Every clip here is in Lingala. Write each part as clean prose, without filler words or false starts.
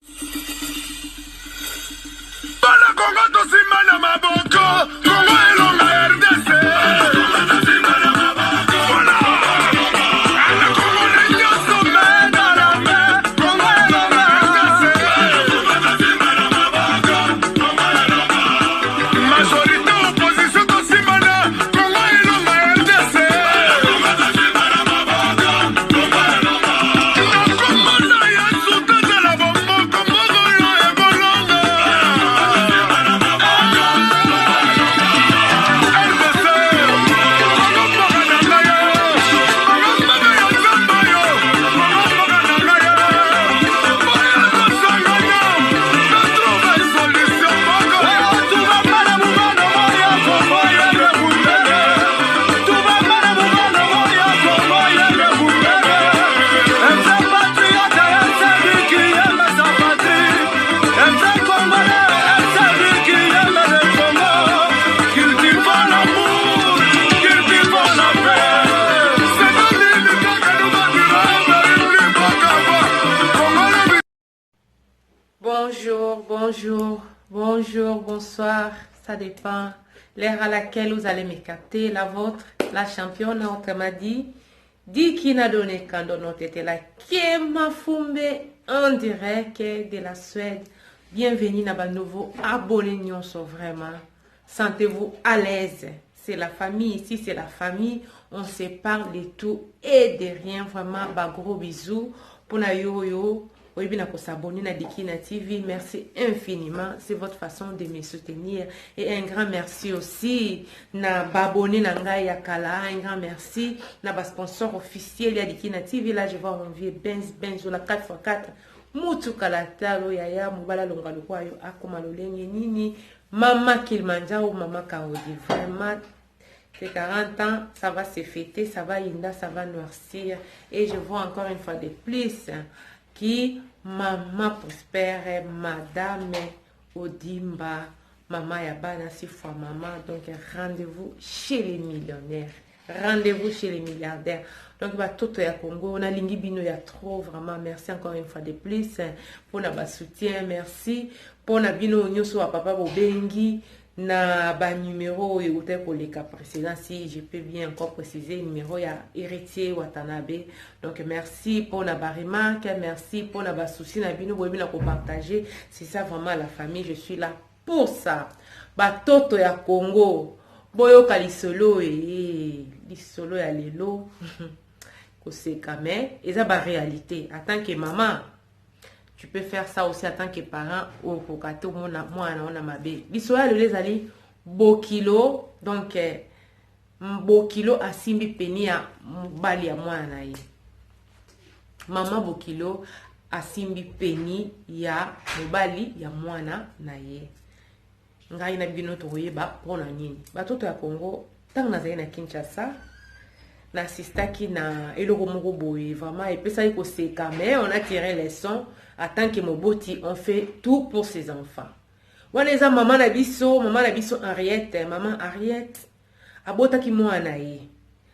Bana Congo tosimba na maboko, Congo elonga RDC. Majorité opposition tosimbana, Congo elonga RDC. Bonjour, bonjour, bonjour, bonsoir, ça dépend l'heure à laquelle vous allez me capter, la vôtre, la championne, autrement dit, Dikina Donné Kando la Kema Fumbe en direct de la Suède. Bienvenue dans ma nouveau abonné nyonso vraiment. Sentez-vous à l'aise. C'est la famille ici, c'est la famille. On se parle de tout et de rien. Vraiment, bah, gros bisous. Pour la yo-yo. Oyebi na kosabonner na Dikina TV. Merci infiniment. C'est votre façon de me soutenir. Et un grand merci aussi na babonné na ngai ya kala. Un grand merci na ba sponsor officiel ya Dikina TV. Là, je vois mon vieux Benz Benz la 4x4. Mutu kalatalo yaya mobala longa lokwa yo akoma lolenge nini. Mama Kilimanjaro, Mama Kaodi. Vraiment tes 40 ans, ça va se fêter, ça va inda, ça va noircir. Et je vois encore une fois de plus qui Maman Prospère, Madame Odimba, Maman Yabana, six fois maman. Donc rendez-vous chez les millionnaires. Rendez-vous chez les milliardaires. Donc, bah, tout ya Congo, on a lingi bino ya trop, vraiment. Merci encore une fois de plus pour notre soutien. Merci pour na bino nyonso wa papa bobengi na ba numéro oyo eutaki koleka précédent, si je peux bien encore préciser, numéro ya Héritier Watanabe. Donc merci pour na ba remarque, merci pour na ba souci na bino boyebi na kopartager. C'est ça vraiment la famille, je suis là pour ça. Batoto ya Congo, boyoka lisolo e lisolo ya lelo koseka, mais eza ba réalité. En tant que maman, tu peux faire ça aussi. En tant que parent, okoka te omona mwana wana mabe. Lisolo ya lelo ezali bokilo. Donc bokilo asimbi peni ya mobali ya mwana na ye. Mama bokilo asimbi peni ya mobali ya mwana na ye. Ngai na bino tokoyeba mpona nini. Batoto ya Congo, ntango nazali na Kinshasa, naasistaki na eloko moko boye, vraiment epesaki koseka, mais on a tiré leçon. En tant que moboti, on fait tout pour ses enfants. Wana eza mama na biso, mama na biso Henriette. Mama Henriette abotaki mwana ye,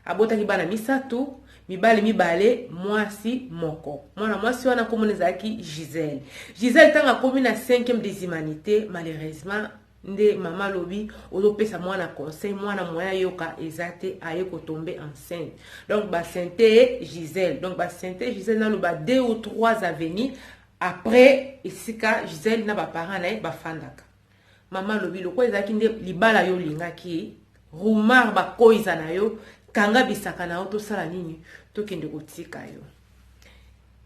abotaki bana misato, mibale mibale, mwasi moko. Mwana mwasi wana komona ezalaki Gisele. Gisele, ntango akomi na 5e des humanités, malheureusement nde mama alobi ozopesa mwana conseil, mwana moya yoka eza te, aye kotombe enceinte. Donc baenceinter Gisele, donc baenceinter Gisele, naloba deux ou trois avenues après esika Gisele na baparent na ye bafandaka. Mama alobi, lokola ezalaki nde libala yo olingaki, rumar bakoyiza na yo, kanga bisaka na yo, tosala nini, tokende kotika yo.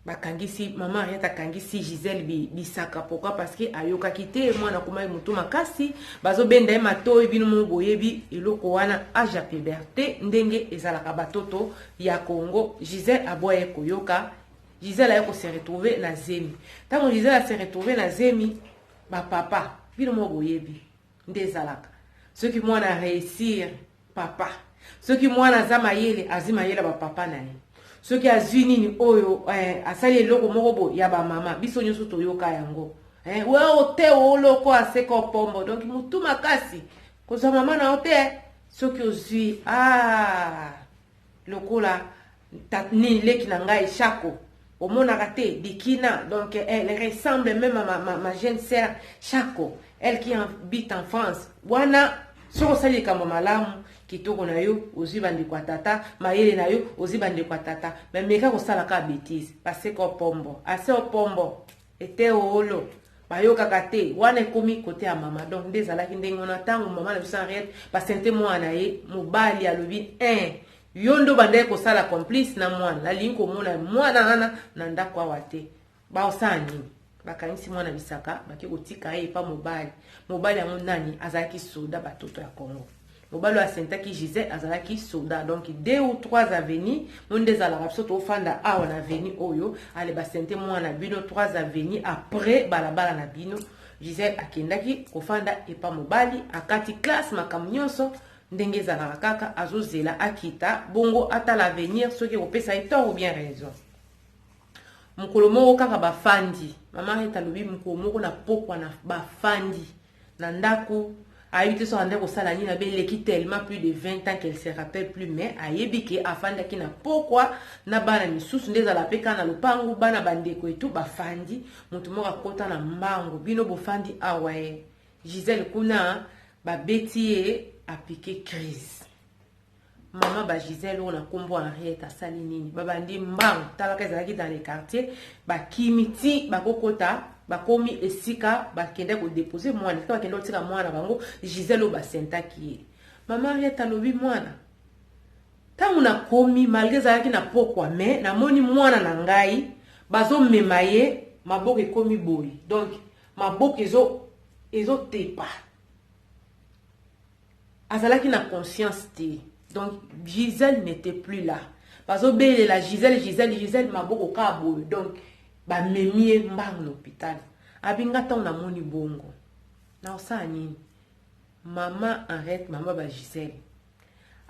Bakangisi mama Ariette, akangisi Gisele bisaka. Pourquoi? Parce que ayokaki te, mwana akomaki motu makasi, bazobenda ye matoi. Bino mo boyebi eloko wana, âge ya puberté ndenge ezalaka. Batoto ya Congo, Gisele aboya ye koyoka. Gisele aye kose retrouver na zemi. Ntango Gisele ase retrouver na zemi, bapapa, bino mo boyebi nde ezalaka, soki mwana réussir papa, soki mwana aza mayele, azwi mayele ya bapapa na ye, soki azwi nini oyo asali eloko moko boye ya bamama, biso nyonso toyoka yango we ote oloko aseka opombo. Donc motu makasi kozwa mama na yo te, soki ozwi lokola nini leki na ngai Shako. Omonaka te Dikina, donc elle ressemble même à ma jeune sœur Chako, elle qui habite en France. Wana soki osali likambo malamu, kitoko na yo ozwi bandeko ya tata, mayele na yo ozwi bandeko ya tata. Mais meka kosala kaka bêtise, baseka opombo ase opombo ete oolo bayokaka te. Wana ekomi kote ya mama. Donc nde ezalaki ndenge wana. Ntango mama na biso Henriette basente mwana na ye mobali, alobi 1 yo nde obandaki kosala complice na mwana, nalingi komona mwana wana na ndako awa te. Baosala nini? Bakangisi mwana bisaka, bake kotika ye epa mobali. Mobali yango nani? Azalaki soda. Batoto ya Congo, mobali oyo asentaki Gisele azalaki soda. Donc deux ou trois avenue mo nde ezalaka, biso tofanda awa na avenue oyo. Ale, basente mwana bino trois avenue après balabala na bino. Gisele akendaki kofanda epa mobali, akati classe, makambo nyonso ndenge ezalaka kaka, azozela akita bongo atala avenir soki ekopesa ye tort ou bien raison. Mokolo moko kaka bafandi, mama Rete alobi, mokolo moko na pokwa na bafandi na ndako, ayebi te soki andaki kosala nini. Abe eleki tellement plus de 20 ans qu'elle se rappelle plus, mais ayebi ke afandaki na pokwa na bana misusu, nde ezala mpe kaka na lopangu, bana bandeko etu bafandi. Moto moko akota na mbangu: "Bino bofandi awa ye, Gisele kuna babeti ye, apike crise." Mama ba Gisele oyo na nkombo Henriette asali nini? Babandi mbangu, talaka ezalaki dans le quartier, bakimi ti bakokota, bakomi esika bakende kodepose mwana, esika bakende kotika mwana bango Gisele oyo basentaki ye. Mama Henriette alobi, mwana, ntango nakomi, malgré ezalaki na pokwa, mais namoni mwana na ngai bazomema ye, maboko ekomi boye, donc maboko ezotepa, azalaki na conscience te. Donc Gisèle n'était plus là. Bazobelela Gisèle, Gisèle, Gisèle, maboko kaka boye. Donc bamemi ye mbangu na hôpital. Abinga, ntango namoni bongo, naosala nini? Mama Henriette, mama ba Gisèle,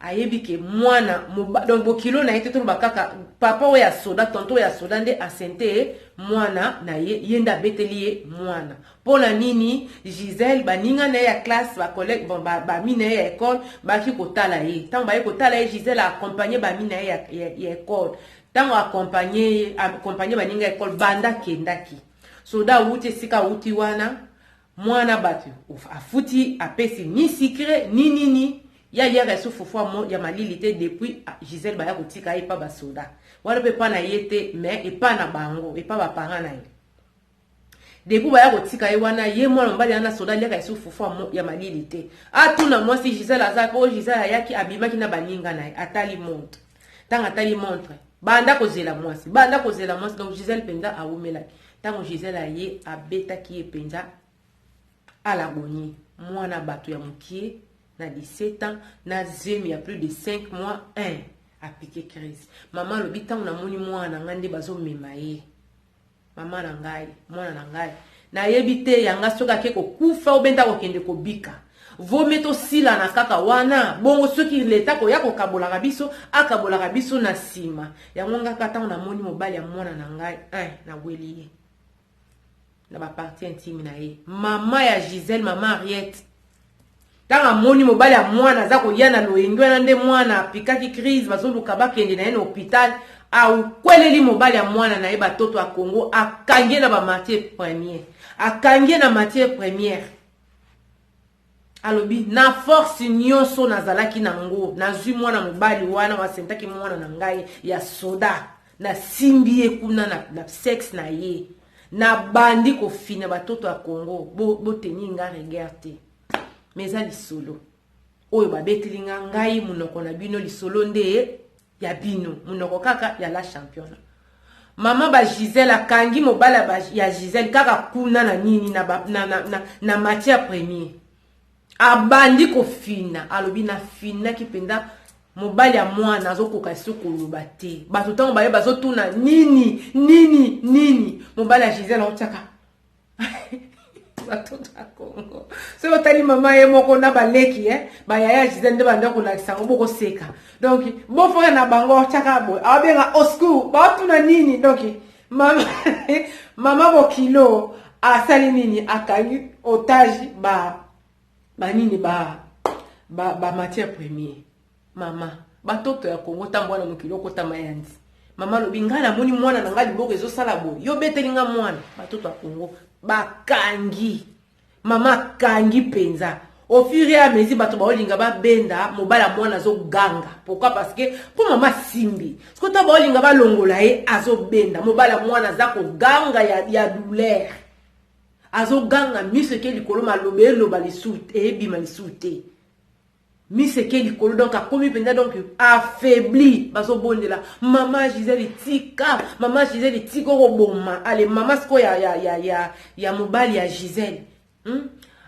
ayebi ke mwana, donc bokilo na ye te, toloba kaka papa oyo ya soda, tonton oyo ya soda nde asente mwana na ye, ye nde abeteli ye mwana. Mpo na nini? Gisele, baninga na ye ya classe, bacollègue, bon, bami na ye ya école baki kotala ye. Ntango baye kotala ye, Gisele accompagne bami na ye ya école. Ntango accompagne baninga ya école, banda akendaki, soda awuti esika awuti wana, mwana bato afuti, apesi ni sucré ni nini ya liaka esu fufu ya malili te. Depuis Gisele baya kotika ye epa basoda wana, mpe epa na ye te, mais epa na bango, epa baparent na ye. Depuis baya kotika ye wana, ye mwana mobali wana soda aliaka esu fufu ya malili te. Atuna mwasi: "Gisele azalaki oyo?" Gisele ayaki, abimaki na baninga na ye. Atali montre, ntango atali montre, banda kozela mwasi, banda kozela mwasi. Donc Gisele mpenza awumelaki. Ntango Gisele aye, abetaki ye mpenza alagoni. Mwana bato ya mokie na 17 ans, na zemi ya plus de 5 mois, 1 apike crise. Mama alobi, ntango namoni mwana na ngai nde bazomema ye, mama na ngai, mwana na ngai, nayebi te yanga soki ake kokufa obenda kokende kobika, vome tosilana kaka wana bongo. Soki leta koya kokabolaka biso, akabolaka biso na nsima yango. Ngaka ntango namoni mobali ya mwana na ngai, naweli ye na bapartie intime na ye. Mama ya Gisele, mama Henriette, ntango amoni mobali ya mwana aza koya na loyenge wana nde mwana apikaki crise, bazoluka bakende na ye na hôpital, akweleli mobali ya mwana na ye. Batoto ya Congo, akangi ye na bamatière première, akangi ye na matière première. Alobi, na force nyonso nazalaki nango, nazwi mwana mobali wana wasentaki mwana na ngai ya soda, nasimbi ye kuna na sexe na ye, nabandi kofina. Batoto ya Congo, boteni nga rigueur te, mais eza lisolo oyo babeteli nga ngai, monoko na bino, lisolo nde ya bino, monoko kaka ya la championne. Mama ba Gisele akangi mobali ya Gisele kaka kuna na nini, na matière première, abandi kofina. Alobi, nafinaki mpenza mobali ya mwana azokoka esi koloba te. Bato ntango baye, bazotuna nini, nini, nini, mobali ya Gisele aotiaka. Batoto ya Kongo, soki otali mama ye moko na baleki, bayaya ya Gisele nde banda kolakisa yango, bokoseka. Donc bofrère na bango otiaka boye, ababenga au secours, baotuna nini. Donc mama bokilo asali nini? Akangi otage ba banini, ba matière première. Mama, batoto ya Kongo, ntango wana mokili okotama ya nzi. Mama alobi ngai namoni mwana na ngai liboko ezosala boye, yo obeteli ngai mwana. Batoto ya Congo bakangi mama, akangi mpenza. Au fur et à mesure bato baolinga babenda mobali ya mwana azoganga. Pourquoi? Parce que mpo mama asimbi siko ntango baolinga balongola ye azobenda mobali ya mwana aza koganga ya douleur, azoganga miso eke likolo, maloba eloba lisusu ebima lisusu te, miso eke likolo, donc akomi mpenza donc affaibli. Bazobondela mama Gisele tika, mama Gisele tika, okoboma. Ale mama sikoyo ya mobali ya Gisele,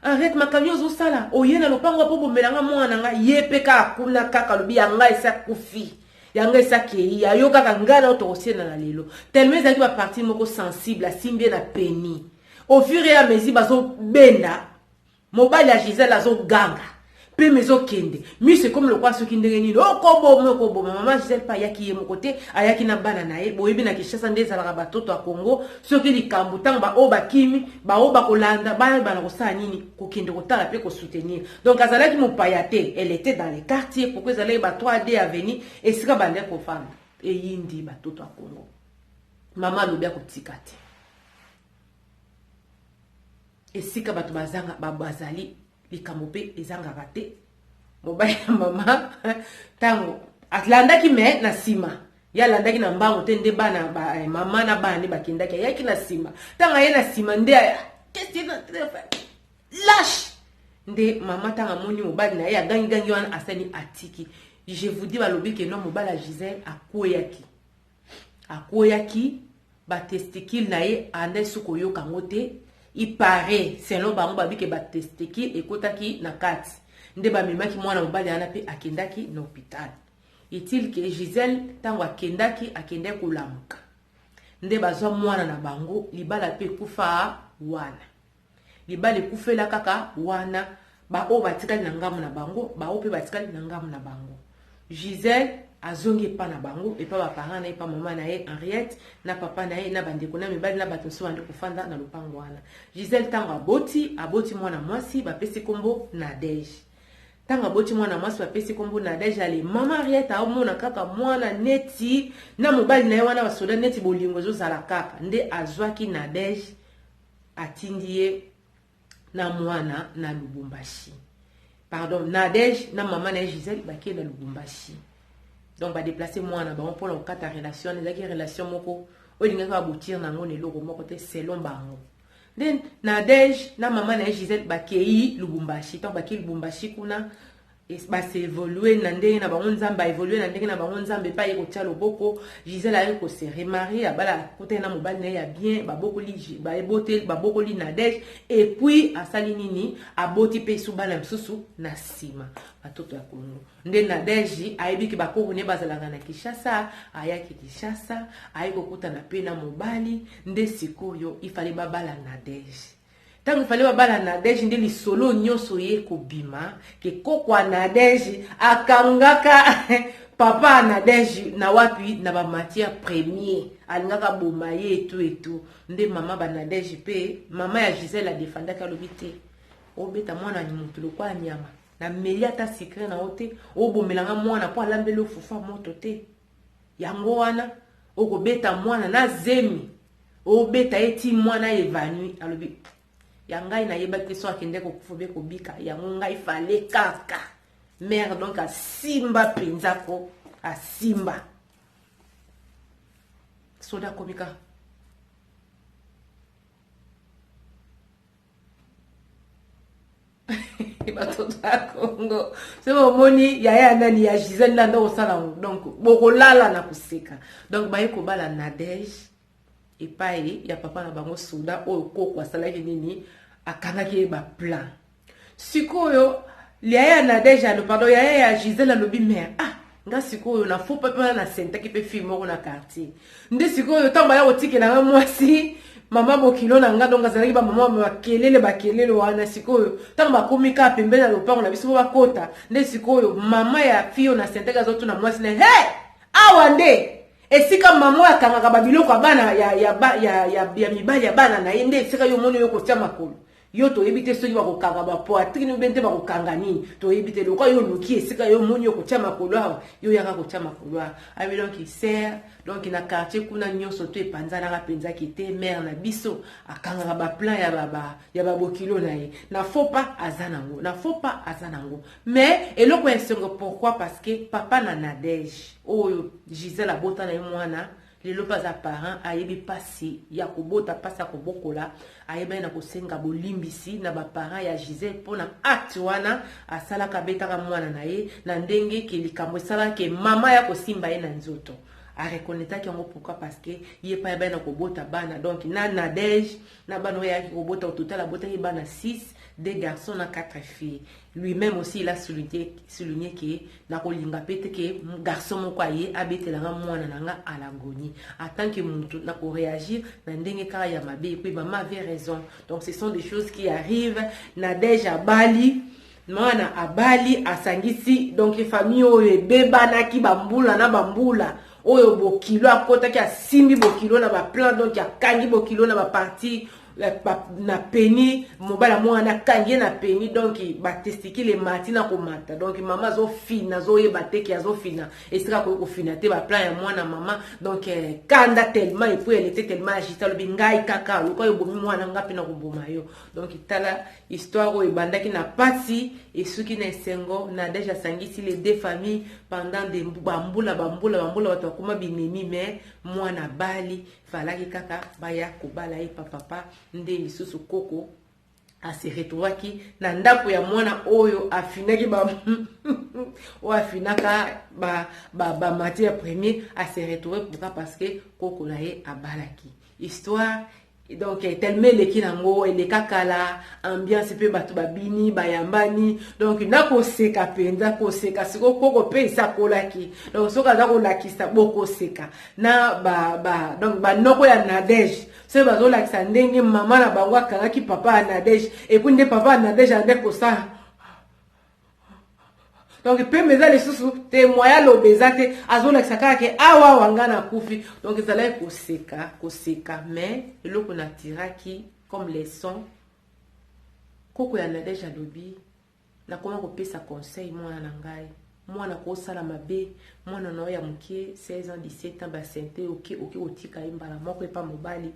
Arrête makambo oyo ozosala, oye na lopango mpo bomelanga mwana na ngai. Ye mpe kaka kuna kaka alobi ya ngai esi akufi, ya ngai esi akei, ya yo kaka ngai na yo tokosiela na lelo. Tellement ezalaki bapartie moko sensible, asimbi ye na peni. Au fur et à mesure bazobenda mobali ya Gisele azoganga, pema ezokende, miso ekomi lokola soki ndenge nini, okoboma okoboma. Mama Gisele mpe ayaki ye moko te, ayaki na bana na ye. Boyebi na Kinshasa nde ezalaka, batoto ya Congo, soki likambo ntango baoyo bakimi, baoyo bakolanda bayebana kosala nini, kokende kotala mpe kosoutenir. Donc azalaki mopaya te, elle était dans les quartiers. Pourquoi? Ezalaki ba 3D avenue esika bandaki kofanda. Eyindi, batoto ya Congo. Mama alobi akotika te. Esika bato bazanga bazali, likambo mpe ezangaka te. Mobali ya mama ntango alandaki me na nsima, ye alandaki na mbango te nde bana mama na bana nde bakendaki, ayaki na nsima. Ntango aye na nsima nde lâche nde mama ntango amoni mobali na ye agangigangi wana, asali atiki. Je vous dis, balobi ke no mobali ya Gisele akweyaki, akweyaki, batesticule na ye anda soki koyoka yango te. Il paraît, selon bango, babike batesticule ekotaki na kati nde bamemaki mwana mobali wana mpe akendaki na hôpital. Est-il que Gisele ntango akendaki, akendaki kolamuka nde bazwa mwana na bango. Libala mpe ekufa wana, libala ekufela kaka wana. Baoyo batikali na ngambo na bango, baoyo mpe batikali na ngambo na bango. Gisele azongi epa na bango, epa baparent na ye, epa mama na ye Henriette na papa na ye na bandeko na mibali na bato mosusu bandi kofanda na lopango wana. Gisele ntango aboti, aboti mwana mwasi, bapesi nkombo Nadege. Ntango aboti mwana mwasi, bapesi nkombo Nadege. Ale mama Henriette aomona kaka mwana neti na mobali na ye wana basoda, neti bolingo ezozala kaka. Nde azwaki Nadege, atindi ye na mwana na Lubumbashi. Pardon, Nadege na mama na ye Gisele bakei na Lubumbashi. Donc badéplacer mwana bango mpona kokata relation wana. Ezalaki relation moko oyo elingaki baaboutir na yango na eloko moko te selon bango. Nde Nadege na mama na ye Gisele bakei Lubumbashi. Ntango bakei Lubumbashi kuna, basévoluer na ndenge na bango, Nzambe aévoluer na ndenge na bango, Nzambe epai aye kotia loboko. Gisele aye kose remarier, abala, akutani na mobali na ye ya bien, babokoli, babokoli Nadege. Et puis asali nini? Aboti mpe esu bana misusu na nsima, batoto ya Kongo. Nde Nadege ayebiki bakoko ne bazalaka na Kinshasa, ayaki Kinshasa, aye kokutana mpe na mobali. Nde sikoyo ifale babala Nadege. Ntango ifale babala Nadege, nde lisolo nyonso ye kobima ke koko ya Nadege akangaka papa ya Nadege na wapi, na bamatière première, alingaka boma ye etu etu. Nde mama banadege mpe mama ya Gisele adefandaki, alobi te, obeta mwana motu lokola nyama, nameli ata sucré na yo te, obomelanga mwana mpo alambeli ofufa moto te, yango wana okobeta mwana na zemi, obeta ye ti mwana évanouir. Alobi ya ngai nayebaki te so akende kokufa be kobika, yango ngai fale kaka mare. Donc asimba mpenza ko asimba soda akomi kaka. Batoto ya Congo, soki omoni yaya ya nani ya Gisele nde kosala yango, donc bokolala na koseka. Donc baye kobala Nadege epai ya papa na bango soda oyo koko asalaki nini, akangaki ye baplan. Sikoyo yaya ya Nadege alo, pardon, yaya ya Gisele alobi: "Mare, ah, nga sikoyo na fo mpe wana nasentaki mpe fille moko na quartier. Nde sikoyo ntango baya kotikela nga mwasi, mama bokilo na nga, donc azalaki bamama bakelele bakelele wana. Sikoyo ntango bakomi kaka pembeni na lopango na biso mpo bakota, nde sikoyo mama ya fille oyo nasentaki azotuna mwasi na hey, awa nde esika mama oyo akangaka babiloko ya bana ya mibali ya bana na ye, nde esika yo omoni oyo kotia makolo." Yo toyebi te soki bakokanga ba poitrine ou bien te bakokanga nini, toyebi te. Lokola yo oluki esika yo omoni yo kotia makolo awa, yo yaka kotia makolo awa. Abi donc sœur, donc na quartier kuna nyonso to epanzanaka mpenza ke te mère na biso akangaka ba plan ya ba, ba ya ba bokilo na ye. Na faux pas aza nango, na faux pas aza nango. Mais eloko ya esengo pourquoi? Parce que papa na Nadège oyo Gisèle abota na ye mwana, lelo mpe aza parent, ayebi mpasi ya kobota, mpasi ya kobokola, ayebani na kosenga bolimbisi na baparent ya Gisèle mpona acte wana asalaka, abetaka mwana na ye na ndenge ke likambo esalaka ke mama ya kosimba ye na nzoto. Areconnaîtraki yango pourquoi? Parce que ye mpe ayebani na kobota bana. Donc na Nadège na bana oyo ayaki kobota, au total abotaki bana 6, 2 garçons na 4 filles. Lui-même aussi il a souligné ke nakolinga pe te ke garçon moko aye abetelanga mwana na nga à l'agonie. En tant que mutu nakoréagir na ndenge kaka ya mabe. Et puis maman avait raison. Donc ce sont des choses qui arrivent. Nadège abali mwana, abali, asangisi, donc famille oyo ebebanaki bambula na bambula, oyo bokilo akotaki, asimbi bokilo na baplan, donc akangi bokilo na baparti na pénis, mobali ya mwana akangi ye na pénis, donc batesticule emati na komata. Donc mama azofina, azoyeba te ke azofina esika akoki kofina te, baplan ya mwana mama. Donc kanda tellement, et puis elle était tellement agitée, alobi: "Ngai kaka lokola obomi mwana nga mpe na koboma yo." Donc tala histoire oyo ebandaki na pasi, esuki na esengo. Nadège asangisi les deux familles pendant de bambula, bambula, bambula, bato bakoma binemi, mais mwana bali falaki kaka baya kobala ye pa papa. Nde lisusu koko ase retrouvaki na ndako ya mwana oyo afinaki ba oyo afinaka ba matière première. Ase retrouve pourquoi? Parce que koko na ye abalaki. Histoire donc tellement eleki nango, eleka kala, ambiance mpe bato babini, bayambani, donc nakoseka mpenza koseka. Sikoyo koko mpe esakolaki, donc soki aza kolakisa, bokoseka na ba, ba, donc banoko ya Nadege soki bazolakisa ndenge mama na bango akangaki papa ya Nadege, et puis nde papa ya Nadege ande kosala, donc pembe eza lisusu te, moya aloba eza te, azolakisa kaka ke awa awa nga nakufi. Donc ezalaki koseka koseka, mais eloko natiraki comme leçon, koko ya Nadege alobi: "Nakoma kopesa conseil mwana na ngai, mwana kosala mabe, mwana na oyo ya moke, 16 ans, 17 ans, basente oke oke kotika ye mbala moko epa mobali,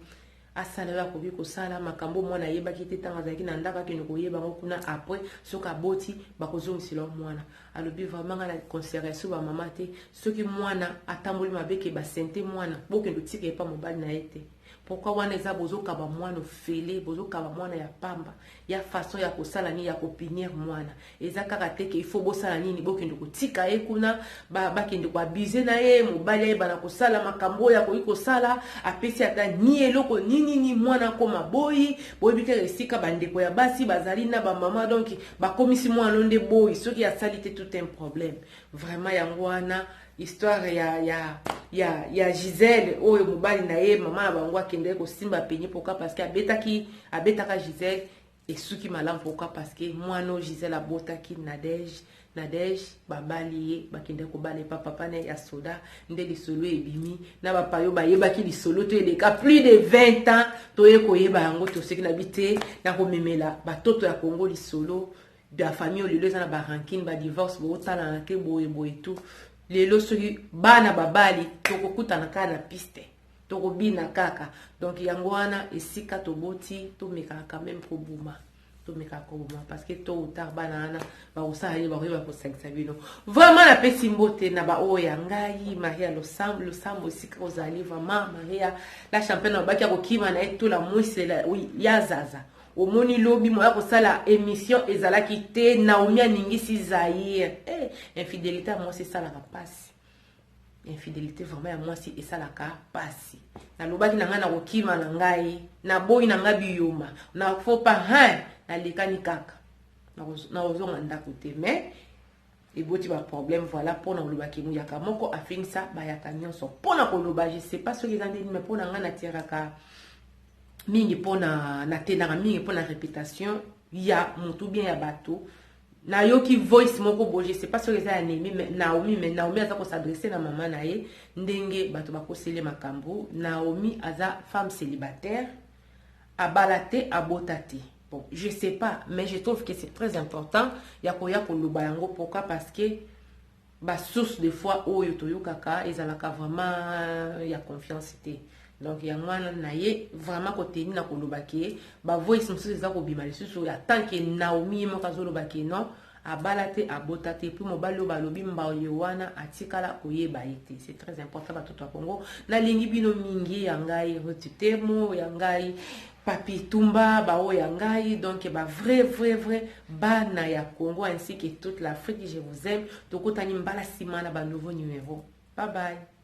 asala oyo akoki kosala makambo mwana ayebaki te ntango azalaki na ndako, akende koyeba yango kuna après. Soki aboti, bakozongisela mwana." Alobi: "Vraiment, ngai na conseiller so bamama te, soki mwana atamboli mabe ke basente mwana, bokende otika epa mobali na ye te. Pourquoi? Wana eza bozokaba mwana ofele, bozokaba mwana ya pamba ya façon ya kosala nini, ya kopunir mwana. Eza kaka te ke ifo bosala nini, bokende kotika ye kuna, bakende koabuser na ye, mobali ayebana kosala makambo oyo akoki kosala, apesi ata ni eloko ninini, mwana akoma boyi. Boyebi kaka esika bandeko ya basi bazali na bamama, donc bakomisi mwana nde boyi, soki asali te, tout un problème vraiment." Yango wana histoire ya Gisèle oyo mobali na ye, mama na bango akendeki kosimba pénis. Pourquoi? Parce que abetaki, abetaka Gisèle. Esuki malamu. Pourquoi? Parce que mwana oyo Gisèle abotaki, Nadege, Nadege babali ye, bakendeki kobala epa papa na ye ya soda. Nde lisolo ebimi na bapayo bayebaki lisolo to eleka plus de 20 ans, toye koyeba yango. Toseki na bi te na komemela batoto ya Kongo lisolo ya famille oyo lelo eza na barancune, badivorce, bokotalana te, boye boye tout. Lelo soki bana babali, tokokutana kaka na piste, tokobina kaka. Donc yango wana esika toboti, tomekaka quand même kobuma, tomekaka kobuma, parce que tôt ou tard bana wana bakosala nini, bakoyeba kosangisa bino. Vraiment napesi mbote na baoyo ya ngai, Maria Losambo, Losambo esika ozali. Vraiment Maria la championne babaki ya kokima na ye tola mwisela ya zaza. Omoni lobi moya kosala émission ezalaki te. Naomi aningisi Zaire. Infidélité ya mwasi esalaka mpasi, infidélité vraiment ya mwasi esalaka mpasi. Nalobaki na ngai na kokima na ngai, naboyi na ngai biyoma na faut pas hein, nalekani kaka, nakozonga ndako te, mais eboti baproblème. Voilà mpona kolobaki muyaka moko afingisa bayaka nyonso. Mpona koloba, je sais pas soki eza ndeni, mais mpona ngai natiraka mingi, mpona natendaka mingi mpona réputation ya motu bien ya bato. Nayoki voice moko boye, je sais pas soki eza ya Nemi, Naomi, mais Naomi aza kos'adresser na mama na ye, ndenge bato bakoseli makambo. Naomi aza femme célibataire, abala te, abota te. Bon, je sais pas, mais je trouve que c'est très important ya koya koloba yango. Pourquoi? Parce que basource de fois oyo toyokaka ezalaka vraiment ya confiance te. Donc yango wana na ye vraiment koteni na koloba ke bavoice mosusu eza kobima lisusu en tant que Naomi ye moko azoloba ke non, abala te, abota te, puis mobali oyo balobi mbayo wana atikala koyeba ye te. C'est très important. Batoto ya Congo, nalingi bino mingi. Ya ngai Rutitemo, ya ngai Papi Tumba, baoyo ya ngai, donc ba vrai vrai vrai bana ya Congo ainsi que toute l'Afrique, je vous aime. Tokutani mbala nsima na banouveau numéro. Bye bye.